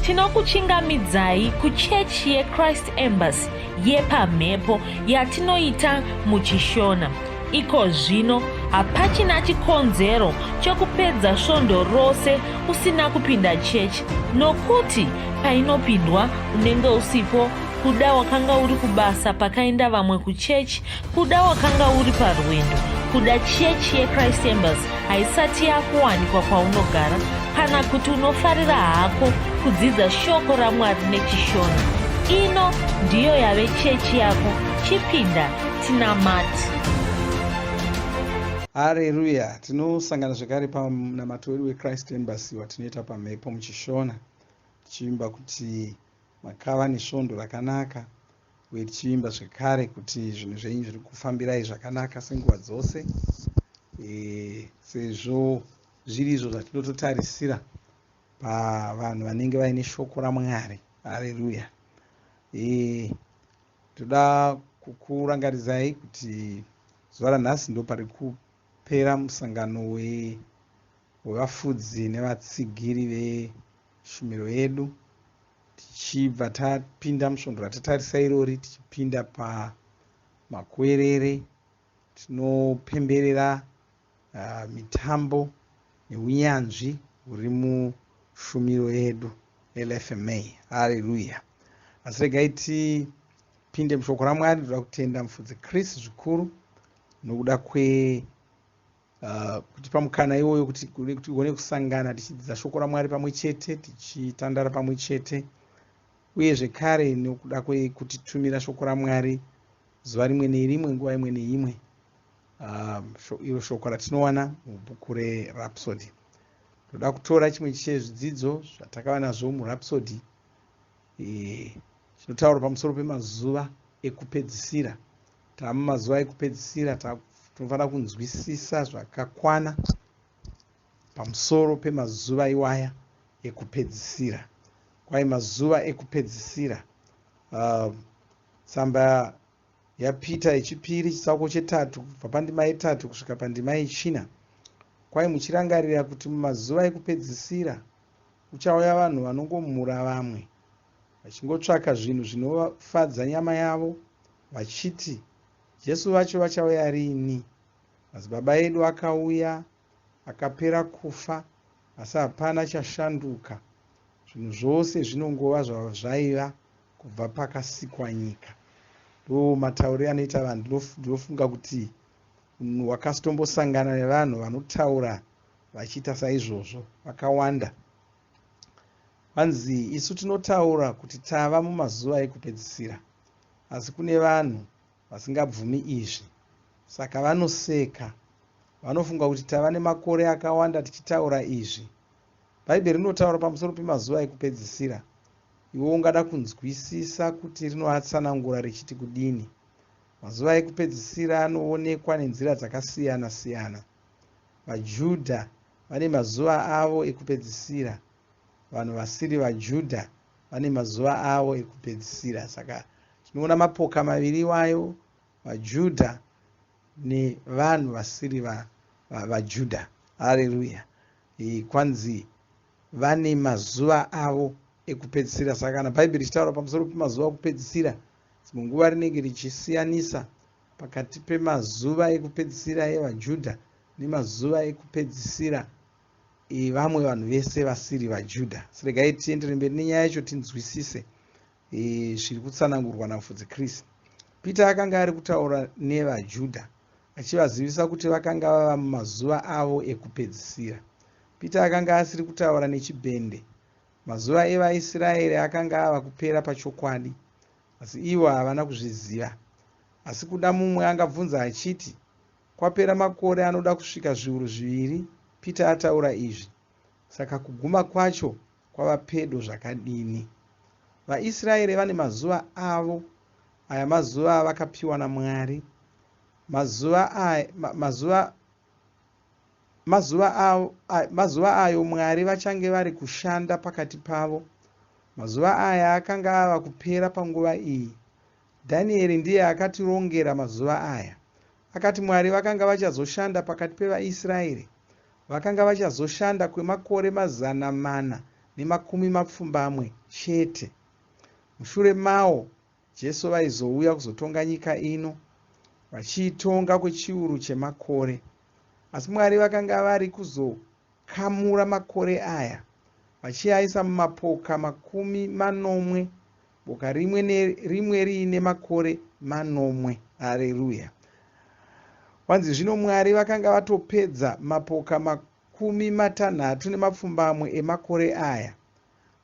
Tinokuchingamidzai kuchechi yeChrist Embassy yepamhepo yatinoita muchiShona. Iko zvino hapachina chikonzero chokupedza svondo rose usina kupinda chechi nokuti painopindwa unenge usipo kuda wakanga uri kubasa pakaenda vamwe kuchechi kuda wakanga uri parwendo kuda chechi yechrist embassy haisati yakuwanikwa kwaunogara kana kuti unofarira hako kudzidza shoko ramwari nechishona ino ndiyo yave chechi yako chipinda tinamati Hareruya! Tinosangana zvekare pamunamato wedu weChrist Embassy watinoita pamhepo muchiShona tichivimba kuti makava nesvondo rakanaka uye tichivimba zvekare kuti zvinhu zvenyu zviri kufambirai zvakanaka senguva dzose e, sezvo zviri izvo zvatinototarisira pavanhu vanenge vaine shoko ramwari hareruya e, Toda kukurangaridzai kuti zuva ranhasi ndopari kupera musangano wevafudzi nevatsigiri veshumiro yedu tichibva tapinda musvondo ratatarisa irori tichipinda pamakuwerere tinopemberera mitambo neunyanzvi huri mushumiro yedu LFMA. Haleluya! Asi regai tipinde mushoko raMwari. Ndoda kutenda mufudzi Chris zvikuru nokuda kwe kutipa mukana iwoyo kuti tigone kusangana tichidzidza shoko raMwari pamwe chete, tichitandara pamwe chete, uye zvekare nokuda kwekutitumira shoko raMwari zuva rimwe nerimwe, nguva imwe neimwe. Iro shoko ratinowana mubhuku reRhapsody. Ndoda kutora chimwe chezvidzidzo zvatakava nazvo muRhapsody e, chinotaura pamusoro pemazuva ekupedzisira. Tava mumazuva ekupedzisira, tinofanira kunzwisisa zvakakwana pamusoro pemazuva iwaya ekupedzisira. Kwai mazuva ekupedzisira. Tsamba yaPita yechipiri chitsauko chetatu kubva pandima yetatu kusvika pandima yechina. Kwai muchirangarira kuti mumazuva ekupedzisira kuchauya vanhu vanongomhura vamwe, vachingotsvaka zvinhu zvinofadza nyama yavo, vachiti, Jesu vacho vachauya rini? Madzibaba edu akauya, akapera kufa, asi hapana chashanduka. Zvinhu zvose zvinongova zvazvaiva kubva pakasikwa nyika. Ndo matauriro anoita vanhu. Ndinofunga kuti wakasitombosangana nevanhu vanotaura vachiita saizvozvo vakawanda. Vanzi isu tinotaura kuti tava mumazuva ekupedzisira, asi kune vanhu vasingabvumi izvi. Saka vanoseka. Vanofunga kuti tava nemakore akawanda tichitaura izvi. Bhaibheri rinotaura pamusoro pemazuva ekupedzisira. Iwe ungada kunzwisisa kuti rinoatsanangura richiti kudini. Mazuva ekupedzisira anoonekwa nenzira dzakasiyana-siyana. VaJudha vane mazuva avo ekupedzisira. Vanhu vasiri vaJudha vane mazuva avo ekupedzisira. Saka tinoona mapoka maviri iwayo, vaJudha nevanhu vasiri vaJudha. Haleluya. Kwanzi vane mazuva avo ekupedzisira. Saka kana Bhaibheri richitaura pamusoro pemazuva okupedzisira, dzimwe nguva rinenge richisiyanisa pakati pemazuva ekupedzisira evaJudha nemazuva ekupedzisira evamwe vanhu vese vasiri vaJudha. Asi regai tiendere mberi nenyaya yacho tinzwisise zviri kutsanangurwa naMufudzi Chris. Peter akanga ari kutaura nevaJudha achivazivisa kuti vakanga vava mumazuva avo ekupedzisira. Peter akanga asiri kutaura nechibhende. Mazuva evaIsraeri akanga ava kupera pachokwadi, asi ivo havana kuzviziva. Asi kuda mumwe angabvunza achiti, Kwapera makore anoda kusvika zviuru zviviri Peter ataura izvi, saka kuguma kwacho kwava pedo zvakadini? VaIsraeri vane mazuva avo. Aya mazuva avakapiwa naMwari. Mazuva aya, mazuva, mazuva avo, mazuva ayo Mwari vachange vari kushanda pakati pavo. Mazuva aya akanga ava kupera panguva iyi. Dhanieri ndiye akatirongera mazuva aya. Akati Mwari vakanga vachazoshanda pakati pevaIsraeri. Vakanga vachazoshanda kwemakore mazana mana nemakumi mapfumbamwe chete. Mushure mawo Jesu vaizouya kuzotonga nyika ino, vachiitonga kwechiuru chemakore. Asi Mwari vakanga vari kuzokamura makore aya, vachiaisa mumapoka 80, boka rimwe nerimwe riine makore manomwe. Hareruya! Kwanzi zvino Mwari vakanga vatopedza mapoka 67 emakore aya,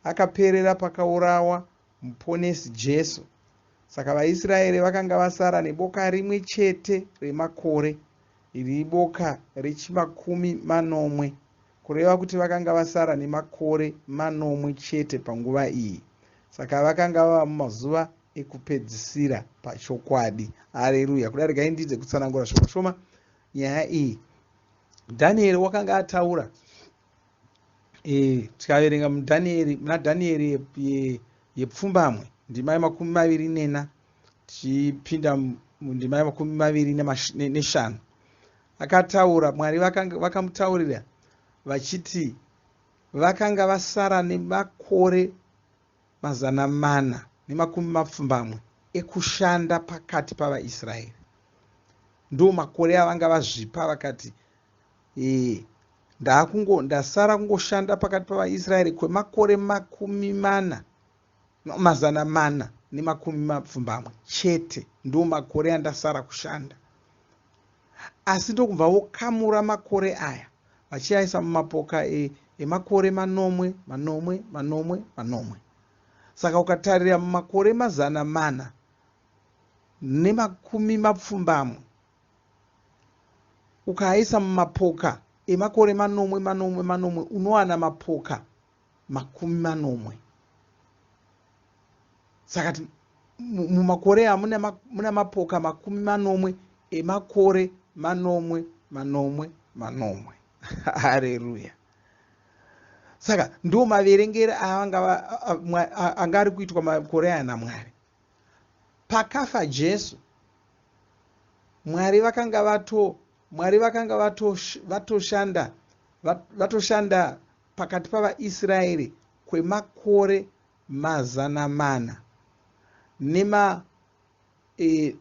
akaperera pakaurawa Muponesi Jesu. Saka vaIsraeri vakanga vasara neboka rimwe chete remakore, iri iboka rechimakumi manomwe, kureva kuti vakanga vasara nemakore manomwe chete panguva iyi. Saka vakanga vava mumazuva ekupedzisira pachokwadi. Hareruya! Kuda regai ndidze kutsanangura shoma shoma nyaya iyi. Dhanieri wakanga ataura tikaverenga muDhanieri, muna Dhanieri yepfumbamwe ndima ye24 tichipinda mundima ye25, akataura Mwari vakamutaurira vachiti vakanga vasara nemakore 470 ekushanda pakati pavaIsraeri. Ndo makore avanga vazvipa, vakati ndasara kungoshanda pakati pavaIsraeri kwemakore 40, 470 chete, ndo makore andasara kushanda. Asi ndokubva vokamura makore aya vachiaisa mumapoka emakore manomwe, manomwe, manomwe, manomwe. Saka ukatarira mumakore 470 ukaaisa mumapoka emakore manomwe, manomwe, manomwe, unowana mapoka 70. Saka mumakore aya muna mapoka 70 emakore manomwe, manomwe, manomwe. Hareruya! Saka ndo maverengero anga ari kuitwa makore aya naMwari. Pakafa Jesu, Mwari vakanga vato, Mwari vakanga vatoshanda, vatoshanda pakati pavaIsraeri kwemakore 400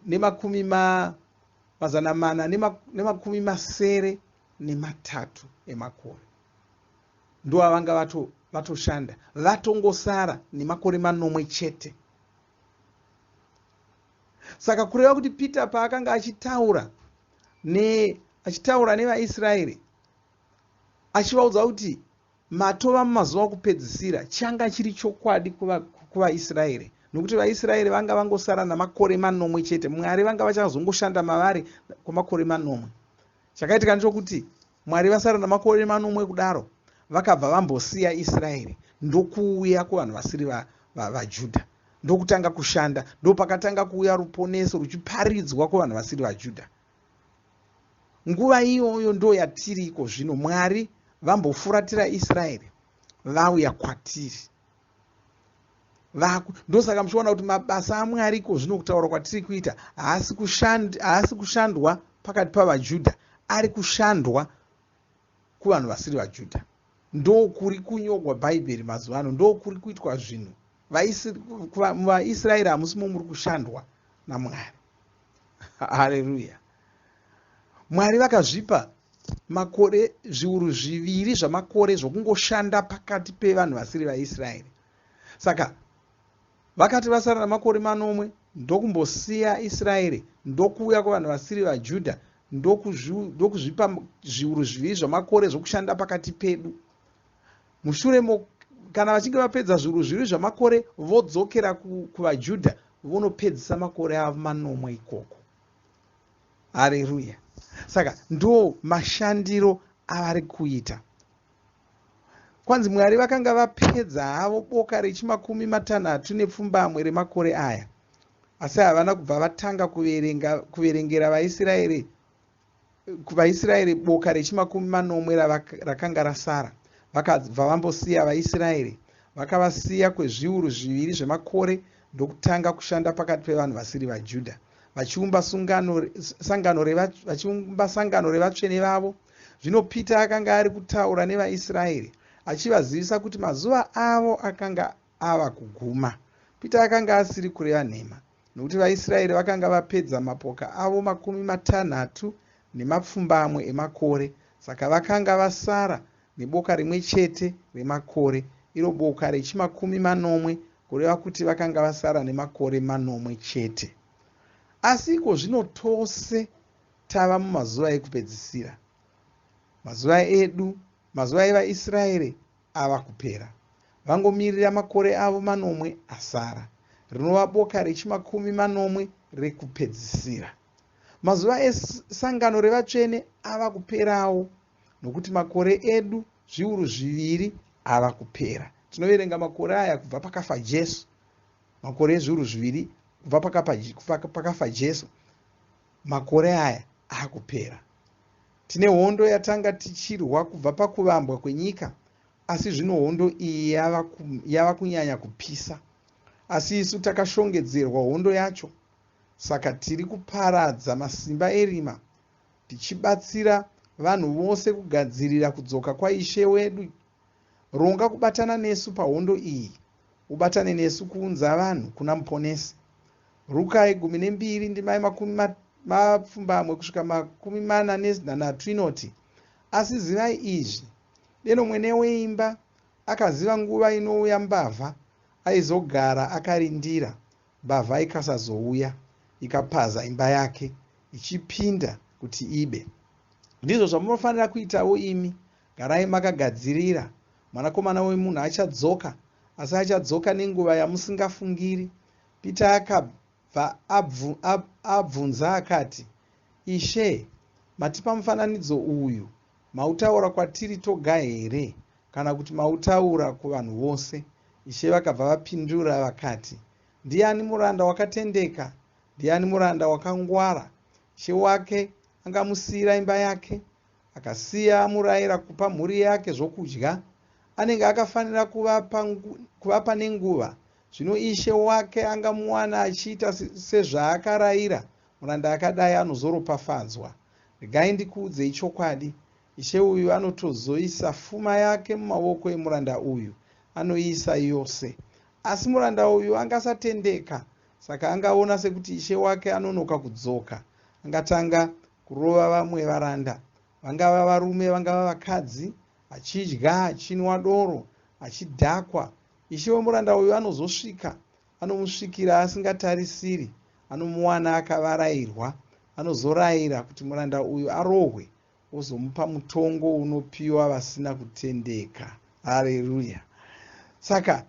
nemakumi 463 emakore. Ndo avanga vatoshanda, vatongosara nemakore manomwe chete. Saka kureva kuti Peter paakanga achitaura nevaIsraeri, achivaudza kuti matova mumazuva okupedzisira, changa chiri chokwadi kuvaIsraeri, nokuti vaIsraeri vanga vangosara namakore manomwe chete. Mwari vanga vachazongoshanda mavari kwemakore manomwe. Chakaitika ndechokuti Mwari vasara namakore manomwe kudaro, vakabva vambosiya Israeri ndokuuya kuvanhu vasiri vaJudha, ndokutanga kushanda. Ndopakatanga kuuya ruponeso ruchiparidzwa kuvanhu vasiri vaJudha. Nguva iyoyo ndo yatiri iko zvino. Mwari vambofuratira Israeri, vauya kwatiri. Ndosaka muchiona kuti mabasa aMwari iko zvino, kutaura kwatiri kuita, haasi kushandwa pakati pavaJudha, ari kushandwa kuvanhu vasiri vaJudha. Ndokuri kunyorwa Bhaibheri mazuva ano, ndokuri kuitwa zvinhu. MuvaIsraeri hamusimo muri kushandwa naMwari. Hareruya! Mwari vakazvipa makore 2000 zvamakore zvokungoshanda pakati pevanhu vasiri vaIsraeri. Saka vakati vasara namakore manomwe, ndokumbosiya Israeri, ndokuuya kuvanhu vasiri vaJudha, ndokuzvipa 2000 zvamakore zvokushanda pakati pedu. Mushure kana vachinge vapedza 2000 zvamakore, vodzokera kuvaJudha, vonopedzisa makore avo manomwe ikoko. Hareruya! Saka ndo mashandiro avari kuita. Kwanzi Mwari vakanga vapedza havo boka rechi68 remakore aya, asi havana kubva vatanga kuverengera vaIsraeri boka rechi70 rakanga rasara. Vakabva vambosiya vaIsraeri, vakavasiya kwezviuru zviviri zvemakore, ndokutanga kushanda pakati pevanhu vasiri vaJudha, vachiumba sangano revatsvene vavo. Zvino Peter akanga ari kutaura nevaIsraeri, achivazivisa kuti mazuva avo akanga ava kuguma. Pita akanga asiri kureva nhema, nokuti vaIsraeri vakanga vapedza mapoka avo makumi matanhatu nemapfumbamwe emakore, saka vakanga vasara neboka rimwe chete remakore, iro boka rechimakumi manomwe, kureva kuti vakanga vasara nemakore manomwe chete. Asi iko zvino tose tava mumazuva ekupedzisira. Mazuva edu, mazuva evaIsraeri ava kupera. Vangomirira makore avo manomwe asara, rinova boka rechimakumi manomwe rekupedzisira. Mazuva esangano revatsvene ava kuperawo, nokuti makore edu zviuru zviviri ava kupera. Tinoverenga makore aya kubva pakafa Jesu, makore ezviuru zviviri kubva pakafa Jesu. Makore aya akupera. Tine hondo yatanga tichirwa kubva pakuvambwa kwenyika, asi zvino hondo iyi yava, yava kunyanya kupisa. Asi isu takashongedzerwa hondo yacho, saka tiri kuparadza masimba erima tichibatsira vanhu vose kugadzirira kudzoka kwaIshe wedu. Ronga kubatana nesu pahondo iyi, ubatane nesu kuunza vanhu kuna Muponesi. Ruka yegumi nembiri ndima yemakumi mapfumbamwe kusvika makumi mana nenhanhatu inoti, Asi zivai izvi, deno mwene weimba akaziva nguva inouya mbavha, aizogara akarindira, mbavha ikasazouya, ikapaza imba yake, ichipinda kuti ibe. Ndizvo zvamunofanira kuitawo imi, garai makagadzirira, Mwanakomana wemunhu achadzoka, asi achadzoka nenguva yamusingafungiri. Pita akabva abvunza akati, Ishe, matipa mufananidzo uyu, mautaura kwatiri toga here, kana kuti mautaura kuvanhu vose? Ishe vakabva vapindura vakati, Ndiani muranda wakatendeka? Ndiani muranda wakangwara? Ishe wake angamusiyira imba yake, akasiya amurayira kupa mhuri yake zvokudya. Anenge akafanira kuvapa, kuvapa nenguva. Zvino ishe wake angamuwana achiita sezvaakarayira, muranda akadai anozoropafadzwa. Regai ndikuudzei chokwadi, ishe uyu anotozoisa fuma yake mumavoko emuranda uyu, anoiisa yose. Asi muranda uyu angasatendeka, saka angaona sekuti ishe wake anonoka kudzoka, angatanga kurova vamwe varanda, vangava varume vangava vakadzi, achidya, achinwa doro, achidhakwa. Ishe wemuranda uyu anozosvika, anomusvikira asingatarisiri, anomuwana akavarairwa, anozorayira kuti muranda uyu arohwe, ozomupa mutongo unopiwa vasina kutendeka. Hareruya! Saka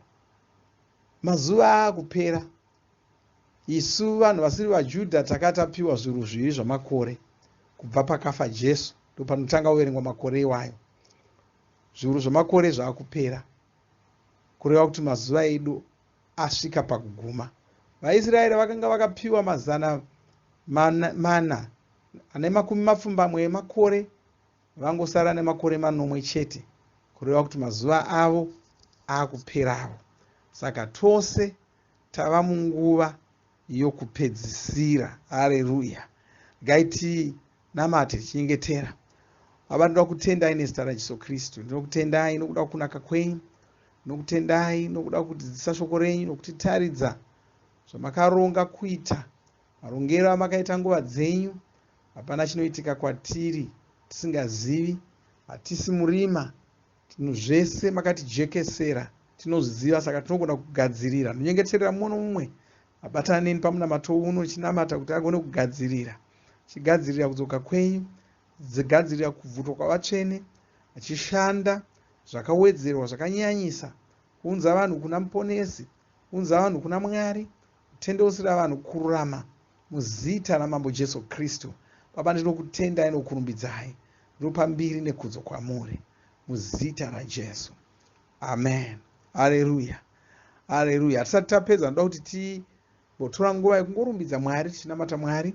mazuva akupera, isu vanhu vasiri vaJudha takatapiwa zviuru zviviri zvamakore kubva pakafa Jesu, ndopanotanga kuverengwa makore iwayo. Zviuru zvamakore zvakupera, kureva kuti mazuva edu asvika pakuguma. VaIsraeri vakanga vakapiwa mazana mana, mana ane makumi mapfumbamwe emakore vangosara nemakore manomwe chete, kureva kuti mazuva avo akuperawo. Saka tose tava munguva yokupedzisira. Hareruya! Regai tinamate tichinyengetera. Baba, ndinoda kutendai nezita raJesu Kristu. Ndinokutendai nokuda kunaka kwenyu. Ndinokutendai nokuda kutidzidzisa shoko renyu nokutitaridza zvamakaronga kuita, marongero amakaita nguva dzenyu. Hapana chinoitika kwatiri tisingazivi. Hatisi murima. Zvinhu zvese makatijekesera, tinozviziva, saka tinogona kugadzirira. Ndinyengeterera mumwe nomumwe abatana neni pamunamato uno, chinamata kuti agone kugadzirira, chigadzirira kudzoka kwenyu, dzigadzirira kubvutwa kwavatsvene, achishanda zvakawedzerwa zvakanyanyisa kuunza vanhu kuna Muponesi, kuunza vanhu kuna Mwari, kutendeusira vanhu kururama muzita raMambo Jesu Kristu. Baba, ndinokutendai nokurumbidzai. Ndinopa mbiri nekudzo kwamuri muzita raJesu. Amen. Haleluya. Haleluya. Hatisati tapedza, ndoda kuti timbotora nguva yekungorumbidza Mwari tichinamata Mwari.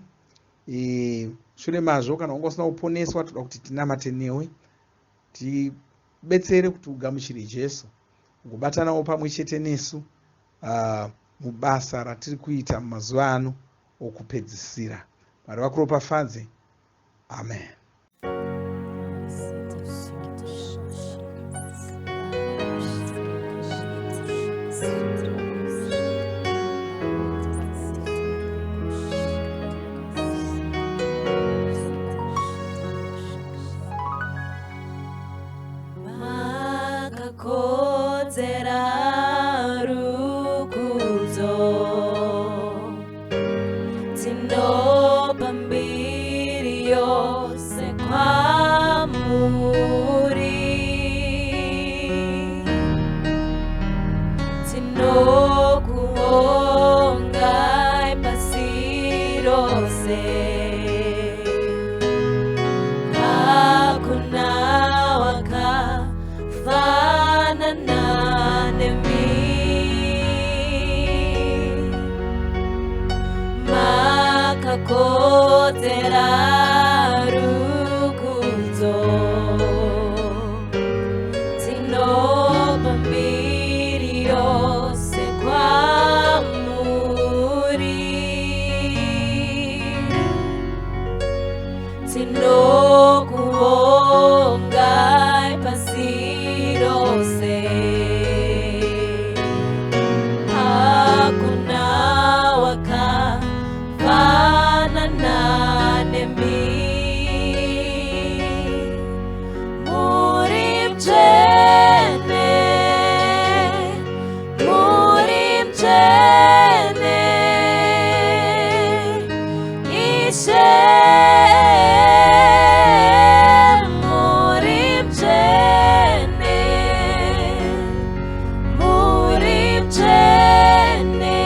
E, shure mazvo kana wanga usina kuponeswa, toda kuti tinamate newe. Tibetsere kuti ugamuchire Jesu. Ugobatanawo pamwe chete nesu uh, mubasa ratiri kuita mumazuva ano okupedzisira. Mwari vakuropafadze. Amen. Makakodzera rukudzo, tinopa mbiri yose kwamuri. Tinokuongai pasi rose. Hakuna wakafanana nemi. Makakodzera rukudzo, tinopa mbiri yose kwamuri. Tinokuongai pasi rose. Hakuna wakafanana nemi. Muri mutsvene, muri mutsvene, Ishe, muri mutsvene, muri mutsvene,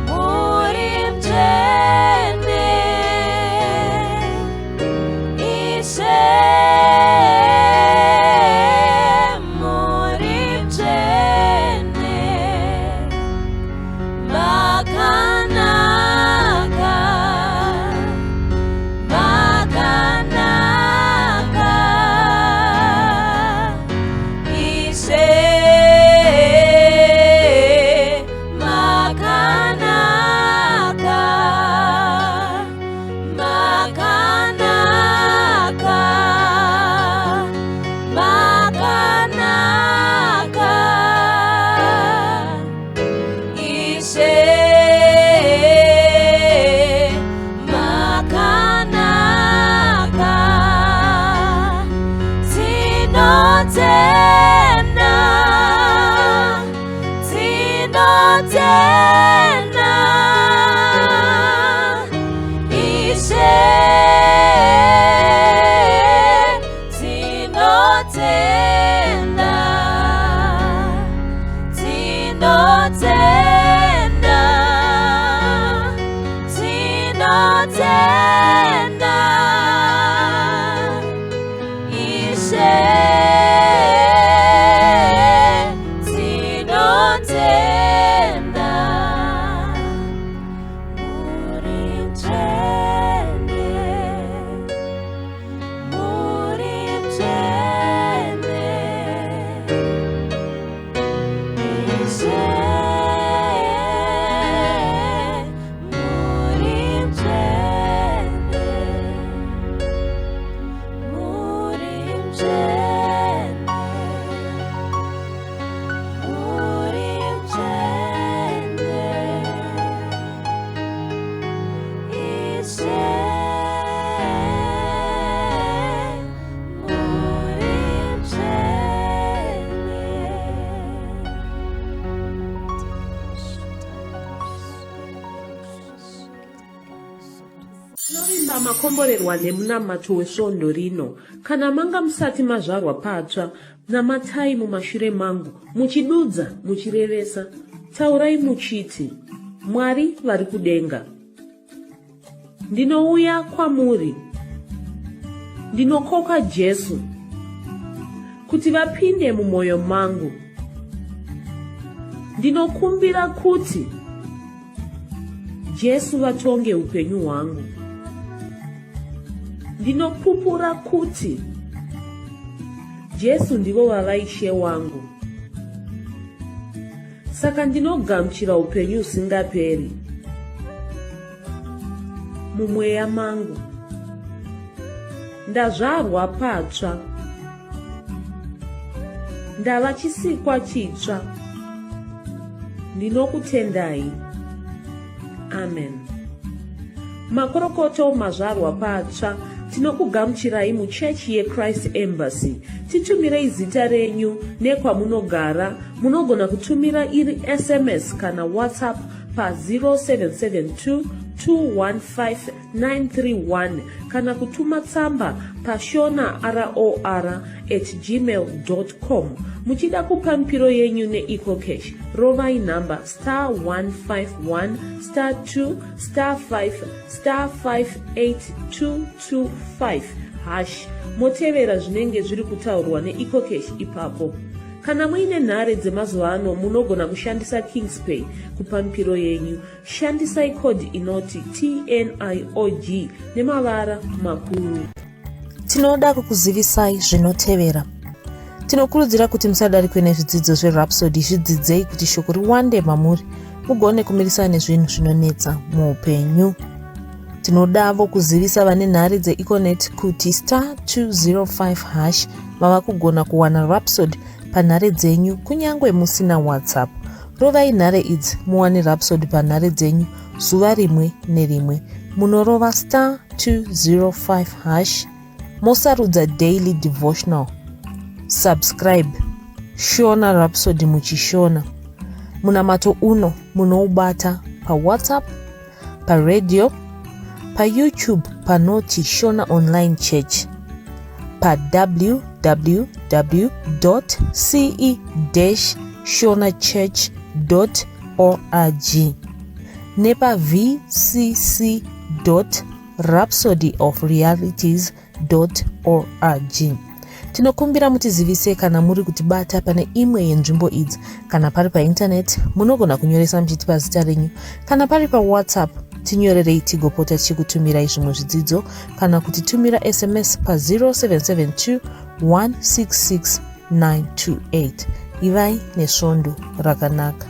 muri mutsvene, Ishe, muri mutsvene. Makanaka, makanaka, Ishe, makanaka, makanaka, makanaka, Ishe, makanaka. Tinotenda, tinotenda, Ishe, tinotenda, tinotenda, tinotenda, Ishe, tinotenda. Muri mutsvene, muri mutsvene, Ishe, muri mutsvene, muri mutsvene, muri mutsvene, Ishe, muri mutsvene. Tinovimba makomborerwa nemunamato wesvondo rino. Kana manga musati mazvarwa patsva, namatai mumashure mangu, muchidudza, muchirevesa. Taurai muchiti, Mwari vari kudenga. Ndinouya kwamuri. Ndinokoka Jesu kuti vapinde mumwoyo mangu. Ndinokumbira kuti Jesu vatonge upenyu hwangu. Ndinopupura kuti Jesu ndivo vava Ishe wangu. Saka ndinogamuchira upenyu husingaperi mumweya mangu. Ndazvarwa patsva. Ndava chisikwa chitsva. Ndinokutendai. Amen. Makorokoto mazvarwa patsva, tinokugamuchirai muchechi yeChrist Embassy. Titumirei zita renyu nekwamunogara. Munogona kutumira iri sms kana WhatsApp pa 0772 215 931 kana kutuma tsamba pashona ror at gmail com. Muchida kupa mipiro yenyu neEcoCash, rovai nhamba star 151 star 2 star 5 star 58225 hash motevera zvinenge zviri kutaurwa neEcoCash ipapo. Kana muine nhare dzemazuva ano munogona kushandisa Kingspay kupa mipiro yenyu. Shandisai code inoti TNIOG nemavara makuru. Tinoda kukuzivisai zvinotevera. Tinokurudzira kuti musadarikwe nezvidzidzo zveRhapsody, zvidzidzei kuti shoko riwande mamuri mugone kumirisana nezvinhu zvinonetsa muupenyu. Tinodavo kuzivisa vane nhare dzeEconet kuti star 205 hash mava kugona kuwana Rhapsody panhare dzenyu kunyange musina WhatsApp. Rovai nhare idzi muwane Rhapsody panhare dzenyu zuva rimwe nerimwe. Munorova star 205 hash mosarudza daily devotional. Subscribe Shona Rhapsody muchishona. Munamato uno munoubata paWhatsApp, paradio, paYouTube panoti Shona Online Church, pa www.ce-shonachurch.org nepa vcc.rhapsodyofrealities.org. Tinokumbira mutizivise kana muri kutibata pane imwe yenzvimbo idzi. Kana pari paintaneti munogona kunyoresa muchitipa zita renyu. Kana pari paWhatsApp tinyorerei tigopota tichikutumirai zvimwe zvidzidzo kana kutitumira SMS pa 0772 166 928. Ivai nesvondo rakanaka.